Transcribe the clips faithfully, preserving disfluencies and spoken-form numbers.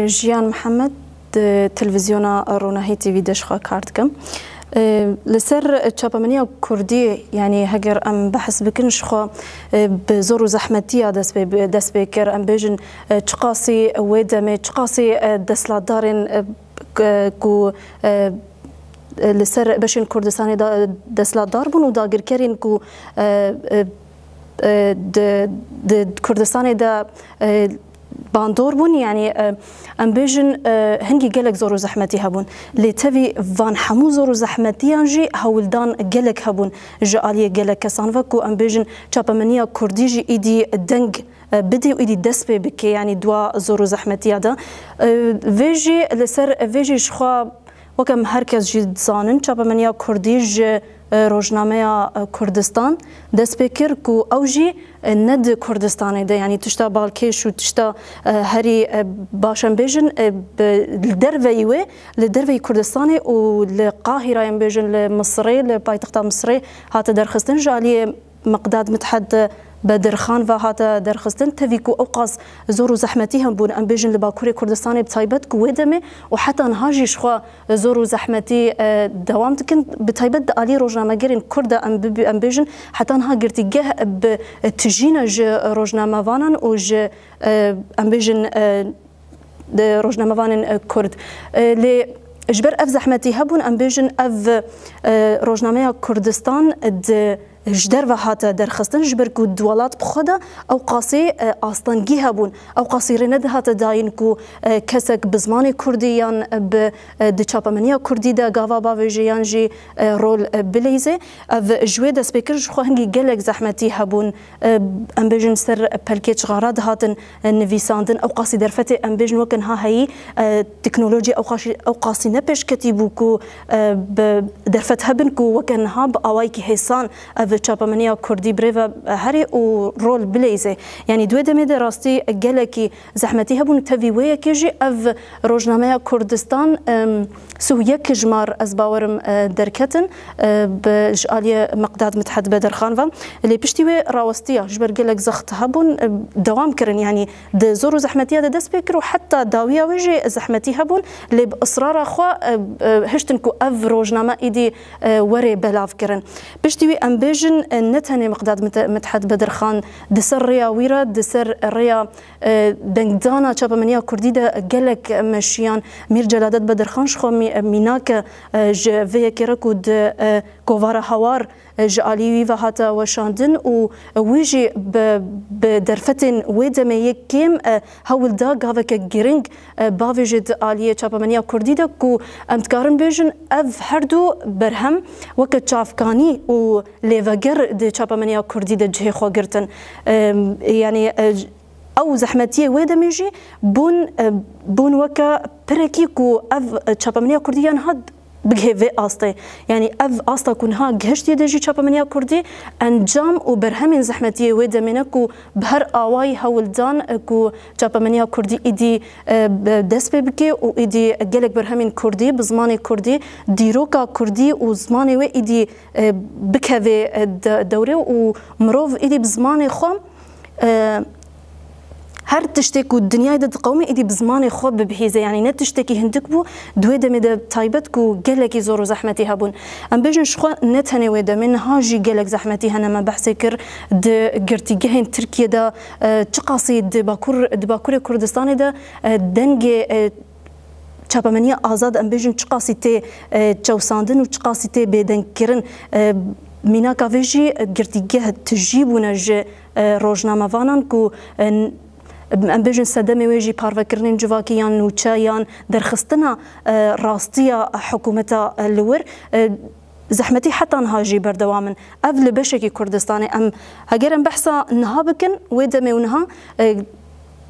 Jiyan Mihemed, di televîzyona Ronahî T V de ji xwe kar dikim. E, li ser çapemeniya Kurdî, yanî heger em behs bikin, ji xwe, e, bi zor û zehmetiya dest pê, dest pê kir. Em bêjin, e, çiqasî wê demê, çiqasî, e, desthilatdarên, e, k-, ku, e, li ser beşên Kurdistanê de desthilatdar bûn û dagirkerên ku, e, e, e, di, di Kurdistanê de, e, bandor bûn, yanî, e, em bêjin, e, hingî gelek zor û zehmetî hebûn. Lê tevî van hemû zor û zehmetiyan jî hewldan gelek hebûn ji aliyê gelek kesan ve ku em bêjin çapemeniya Kurdî jî îdî deng, e, bidê û îdî dest pê bike, yanî dua zor û zehmetiya de. E, vê jî li ser vê jî ji xwe Weke em her kes jî dizanin, çapemeniya Kurdî ji, e, rojnameya, e, Kurdistan dest pê kir ku ew jî, e, ne di Kurdistanê de, yanî tişta balkêş û tişta, e, herî, e, baş em bêjin, e, bi, li derveyî wê, li derveyî Kurdistanê û li Qahîrayê em bêjin, li Misirê, li paytexta Misirê hate derxistin ji aliyê Miqdad Mithed Bedirxan ve hate derxistin. Tevî ku ew qas zor û zehmetî hebûn, em bêjin li Bakurê Kurdistanê bi taybet ku wê demê û heta niha jî ji xwe zor û zehmetî, e, dewam dikin. Bi taybet di alî rojnamegerên Kurd de em bibî-, em bêjin heta niha girtîgeh bi tijî ne ji rojnamevanan û ji, e, em bêjin, e, di rojnamevanên, e, Kurd. E, lê ji ber ev zehmetî hebûn, em bêjin ev, e, rojnameya Kurdistan di, ji derve hate derxistin, ji ber ku di welat bi xwe de ew qasî, e, astengî hebûn, ew qasî rê nedihate dayîn ku, e, kesek bi zimanê Kurdî yan bi, e, di çapemeniya Kurdî de gava bavêje yan jî, e, rol, e, bileyzê. Ev ji wê destpêkir ji xwe hingî gelek zehmetî hebûn. E, em bêjin ser pelkê çixara dihatin, e, nivîsandin. Ew qasî derfetê em bêjin weke niha heyî, e, teknolojî ew qasî, ew qasî ne pêşketî bû ku, e, bi derfet hebin ku weke niha bi awayekî hêsan ev çapemeniya Kurdî birêve, e, herê û rol bileyzê. Yanî di wê demê de rastî gelekî zehmetî hebûn û tevî wê yekê jî ev rojnameya Kurdistan, em, sih û yek hijmar ez bawerim, e, derketin, e, bi, ji aliyê Miqdad Mithed Bedirxan ve. Lê piştî wê rawestiya ji ber gelek zext hebûn, e, dewam kirin. Yanî di zor û zehmetiya de dest pê kir û heta dawiya wê jî zehmetî hebûn. Lê bi israra xwe, e, e, hiştin ku ev rojname îdî, e, were belav kirin. Piştî wî em bêjin, e, ne tenê Miqdad Mit-, Mithed Bedirxan di ser rêya wî re, di ser rêya, e, dengdana çapemeniya Kurdî de gelek meşiyan. Mîr Celadet Bedirxan ji xwe mî-, mînak e, e, ji vê yekê re ku di, e, kovara Hawar, e, ji alî wî ve hate weşandin û wî jî bi, bi derfetên wê demê yê kêm, e, hewl da gaveke giring, e, bavêje di aliyê çapemeniya Kurdî de ku em dikarin bêjin ev her du berhem weke çavkanî û lêveger di çapemeniya Kurdî de cihê xwe girtin. E, yanî, e, ew zehmetiyê wê demê jî bûn, e, bûn weke pirekî ku ev çapemeniya Kurdî ya niha bigihê vê astê. Yanî ev asta ku niha gihiştiye de jî çapemeniya Kurdî encam û berhemên zehmetiyê wê demê ne ku bi her awayî hewl dan, e, ku çapemeniya Kurdî îdî, e, bi dest pê bike û îdî gelek berhemên Kurdî bi zimanê Kurdî, dîroka Kurdî û zimanê wê îdî, e, bikeve, e, de-, dewrê û mirov îdî bi zimanê xwe, e, her tiştê ku dinyayê de diqewime îdî bi zimanê xwe bibihîze. Yanî ne tiştekî hindik bû, di wê demê de taybet ku gelekî zor û zehmetî hebûn. Em bêjin ji xwe ne tenê wê demê, niha jî gelek zehmetî hene. Me behsê kir di girtîgehên Tirkiyê de, e, çiqasî di Bakur, di Bakurê Kurdistanê de, e, dengê, e, çapemeniya azad, em bêjin, çiqasî tê, e, çewsandin û çiqasî tê bêdengkirin. E, mînaka vê jî girtîgeh tijî bûne ji, e, rojnamevanan ku, e, n-, em bêjin sedemê wê jî parvekirinên civakî yan nûçe yan derxistina, e, rastiya hikûmeta, e, li wir, e, zehmetî heta niha jî berdewam in. Ev li beşekî Kurdistanê em, heger em behsa niha bikin, wê demê û niha, e,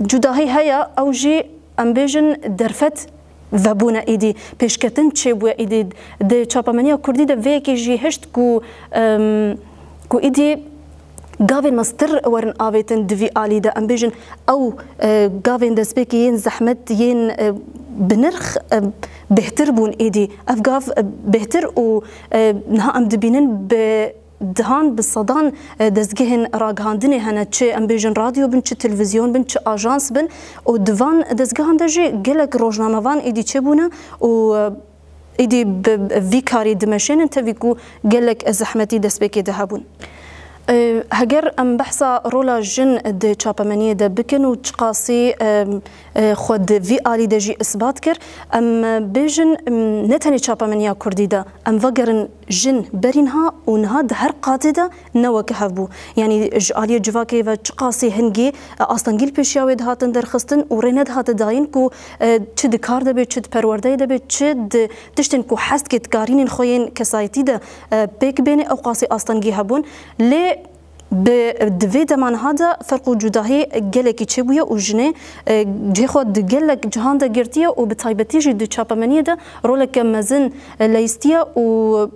cudahî heye, ew jî em bêjin derfet vebûne îdî, pêşketin çêbûye îdî. Di çapemeniya Kurdî de vê yekê jî hişt ku, em, ku îdî gavên mestir werin avêtin di vî alî de. Em bêjin ew, e, gavên destpêkê yên zehmet, yên, e, binirx, e, bêhtir bûn îdî. Ev gav, e, bêhtir û, e, niha em dibînin bi Dihan bi sedan, e, dezgehên ragihandinê hene, çi em bêjin radyo bin, çi televîzyon bin, çi ajans bin û di van dezgehan de jî gelek rojnamevan êdî çêbûne û, e, êdî bi, bi vî karî dimeşênin, tevî ku gelek zehmetî destpêkê de hebûn. E, heger em behsa rola jin di çapemeniyê de bikin û çiqasî, e, e, xwe di vî alî de jî isbat kir, em, e, bêjin, em, ne tenê çapemeniya kurdî de, em vegerin jin berî niha û niha di her qadê de ne weke hev bû. Yanî ji aliyê civakê ve çiqasî hingî, e, astengî li pêşiya wê dihatin derxistin û rê nedihate dayîn ku, e, çi di kar de be, çi di perwerdeyê de be, çi di tiştên ku hez dike di karînên xwe yên kesayetî de, e, pêk bêne, ew qasî astengî hebûn. Lê bi, di vê dema niha de ferq û cudahî gelekî çêbûye û jinê, e, cihê xwe di gelek cihan de girtiye û bi taybetî jî di çapemeniyê de roleke mezin, e, leyîstiye û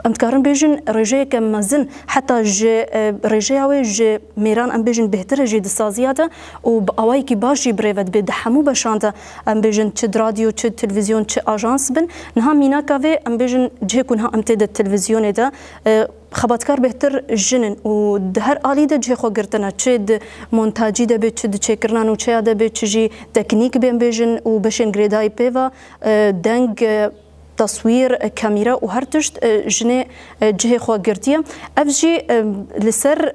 em dikarin bêjin rêjeyeke mezin heta ji, e, rêjeya wê ji mêran em bêjin bêhtir e jî di saziya de û bi awayekî baş jî birêve dibe di hemû beşan de em bêjin çi di radyo, çi di televîzyon, çi ajans bin. Niha mînaka vê em bêjin cihê ku niha em tê de televîzyonê de, e, xebatkar bêhtir jin in û di her alî de cihê xwe girtine. Çi di montacî de be, çi di çêkirina nûçeya de be, çi jî teknîk bên bêjin û beşên girêdayî pê ve, e, deng, e, teswîr, e, kamîra û her tişt, e, jinê, e, cihê xwe girtiye. Ev jî, e, li ser,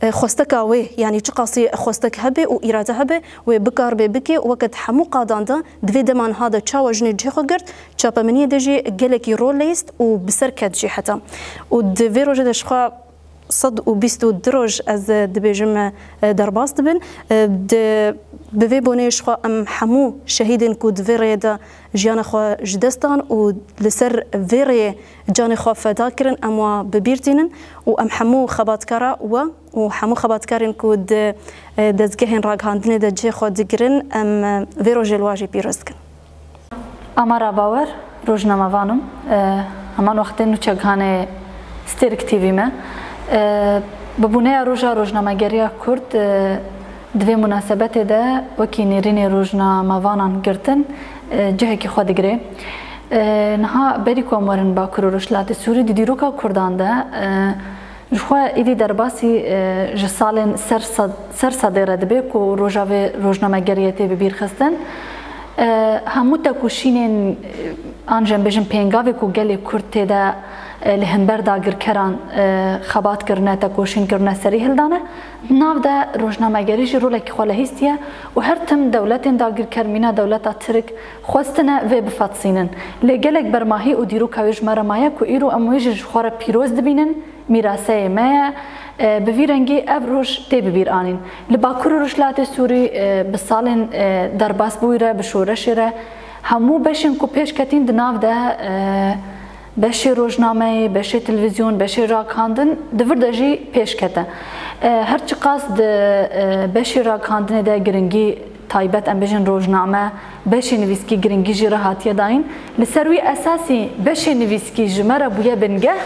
e, xwesteka wê, yanî çiqasî xwestek hebe û îrade hebe, wê bikar bê bike û weke di hemû qadan de di vê dema niha de çawa jinê cihê xwe girt, çapemeniyê de jî gelekî rol leyîst û bi ser ket jî heta. Û di vê rojê de ji xwe sed û bîst û du roj ez, e, dibêjim, e, derbas dibin. E, di, bi vê bonê ji xwe em hemû şehîdên ku di vê rêyê de jiyana xwe ji dest dan û li ser vê rêyê canê xwe feda kirin, em wa bi bîr tînin û em hemû xebatkara we û hemû xebatkarên ku di, e, dezgehên ragihandinê de cihê xwe digirin, em, e, vê rojê li wa jî pîroz dikin. Amara Bawer, rojnamevan im. E, heman wextê nûçeghanê Stêrk T V me. E, bi bûneya Roja Rojnamegeriya Kurd, e, di vê munasebetê de wekî nêrînê rojnamevanan girtin, e, cihekî xwe digire. E, niha berî ku em werin Bakur û Rojhilatê Sûrî, di dîroka Kurdan de, e, Ji xwe êdî derbasî, e, ji salên ser sed, ser sedê re dibe ku roja vê rojnamegeriyê tê bi bîr xistin. E, hemû tekoşînên, e, an jî em bêjin pêngavê ku gelê Kurd tê de, e, li hember dagirkeran, e, xebat kirine, tekoşîn kirine, serî hildane. Di nav de rojnamegerî jî rolekî xwe lehîstiye û her tim dewletên dagirker mîna dewleta Tirk xwestine vê bifetisînin. Lê gelek bermahî û dîroka wê ji me re maye ku îro em wê jî ji xwe re pîroz dibînin. Mîraseyê me ye. E, bi vî rengî ev roj tê bi bîr anîn. Li Bakur û Rojhilatê Sûrî, e, bi salên, e, derbasbûyî re, bi şoreşê re, hemû beşên ku pêş ketîn di nav de, e, beşê rojnameyê, beşê televîzyon, beşê ragihandin, di vir de jî pêş kete. E, her çiqas di, e, beşê ragihandinê de giringî taybet, em bêjin rojname, beşê nivîskî giringî jî re hatiye dayîn. Li ser wî esasî beşê nivîskî ji me re bûye bingeh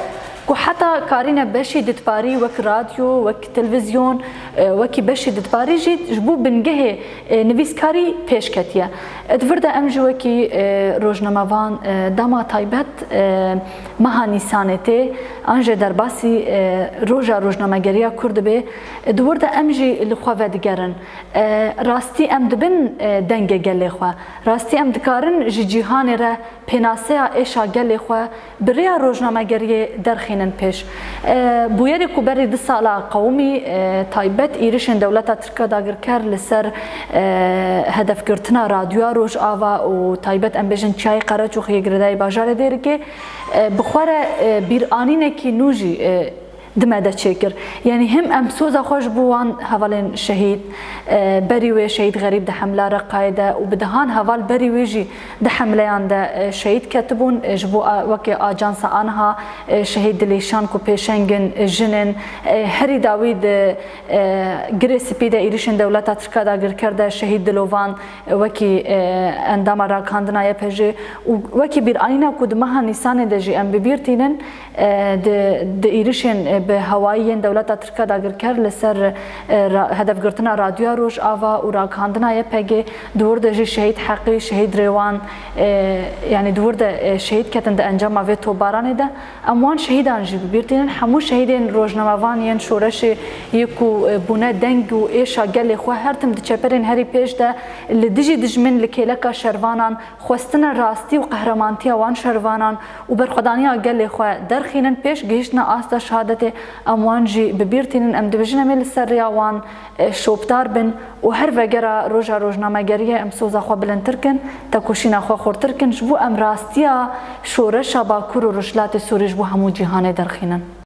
ku heta karîne beşê didparî wek radyo, wek televîzyon, e, wekî beşê didparî jî ji bo bingehê, e, nivîskarî pêş ketiye. E, di vir de em jî wekî, e, rojnamevan, e, dema taybet, e, meha Nîsanê tê, an jî derbasî, e, roja rojnamegeriya Kurd dibe, e, di wir de em jî li xwe vedigerin. E, rastî em dibin, e, dengê gelê xwe. Rastî em dikarin ji cîhanê re pênaseya êşa gelê xwe bi rêya rojnamegeriyê derxînin pêş. E, bûyerê ku berî du sala qewimî, e, taybet êrişên dewleta Tirk a dagirker li ser, e, hedefgirtina Radyoya Rojava û taybet em bêjin Çiyayê Qereçoxê yê girêdayî bajarê Dêrikê, e, bi xwe re, e, bîranînekî nû jî, e, di me de çêkir. Yanî him em soza xwe ji bo wan hevalên şehîd, e, berî wê şehîd Xerîb di hemla Reqayê de û bi dehan heval berî wê jî di hemleyan de, e, şehîd ketibûn, e, ji bo a, wekî ajansa Anha, e, şehîd Dilêşan ku pêşeng in, e, jin in, e, herî dawî di, e, Girê Spî de êrişên dewleta Tirk a dagirker de şehîd Dilovan, wekî, e, endama ragihandina Y P J û wekî bîranîna ku di meha Nîsanê de jî em bi bîr tînin, e, di, di êrişên, e, bi hewayî yên dewleta Tirk e dagirker li ser, e, ra-, hedefgirtina Radyoya Rojava û ragihandina Y P G, di wir de jî şehîd Heqî, şehîd Rêwan, e, yanî di wir de, e, şehîd ketin di encama vê topbaranê de. Em wan şehîdan jî bi bîr tînin. Hemû şehîdên rojnamevan yên şoreşê yê ku, e, bûne deng û êşa gelê xwe her tim di çeperên herî pêş de li dijî dijmin li kêleka şervanan xwestine rastî û qehremantiya wan şervanan û berxwedaniya gelê xwe derxînin pêş gihiştina asta şehadetê. Em wan jî bi bîr tînin. Em dibêjin em ê li ser rêya wan, e, şopdar bin û her vegera roja rojnamegeriyê em soza xwe bilindtir kin, tekoşîna xwe xurtir kin, ji bo em rastiya şoreşa Bakur û Rojhilatê Sûrî ji bo hemû cîhanê derxînin.